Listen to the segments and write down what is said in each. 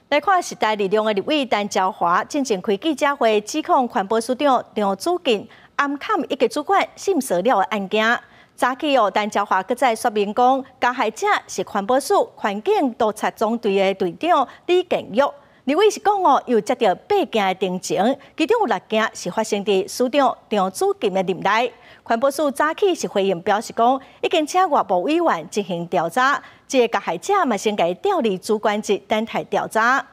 來看時代力量的立委陳昭華進前開記者會，指控環保署長張子敬暗崁一級主管性騷擾的案件。早起哦，陳昭華閣再說明講，加害者是環保署環境督察總隊的隊長李建玉。立委是講哦，有接著八件的偵情，其中有六件是發生佇署長張子敬的任內。環保署早起是回應表示講，已經請外部委員進行調查，這個加害者嘛先共調離主管職，等待調查。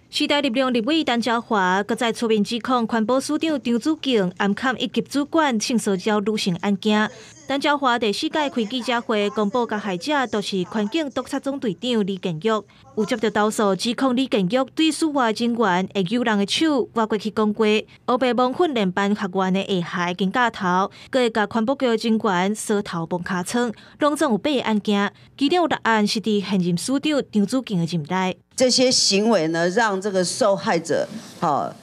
時代力量立委陳昭華閣再出面指控環保署長張子敬暗崁一級主管性騷擾女性案件。陳昭華第四擺開記者會，公布加害者就是環境督察總隊長李建玉。有接著投訴指控李建玉對署外人員會揪人的手挖過去講話，烏白摸訓練班學員的下頦肩胛頭，閣會共環保局人員挲頭摸尻川，攏總有八個案件，其中有六案是佇現任署長張子敬的任內。這些行為呢，讓這個受害者哈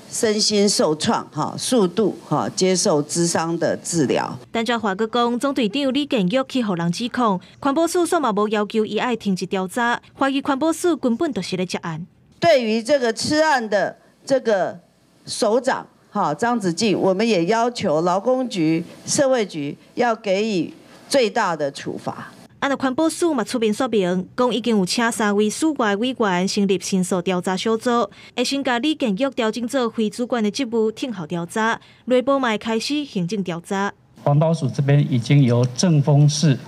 身心受創，哈數度哈接受諮商的治療。陳昭華閣講，總隊長李建玉去予人指控，環保署煞嘛無要求伊愛停止調查，懷疑環保署根本就是咧接案。對於這個吃案的這個首長哈張子敬，我們也要求勞工局、社會局要給予最大的處罰。啊，若環保署嘛出面說明，講已經有請三位署外委員成立申訴調查小組，會先共李建玉調整做非主管的職務，聽候調查，內部嘛會開始行政調查。環保署這邊已經由政風室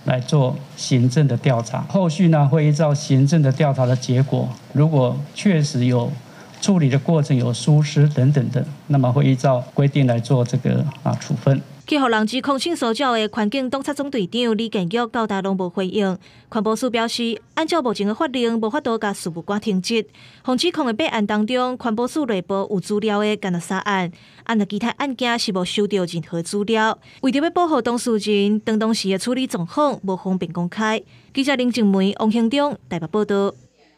來做行政的調查，後續呢會依照行政的調查的結果，如果確實有處理的過程有疏失等等的，那麼會依照規定來做這個處分。去予人指控性騷擾的環境督察總隊長李建玉到今攏無回應。環保署表示，按照目前的法令，無法度共事務官停職。予指控的八案當中，環保署內部有資料的，干焦三案，啊若其他案件是無收著任何資料。為著欲保護當事人，當當時的處理狀況無方便公開。記者林靜梅、王興中台北報導。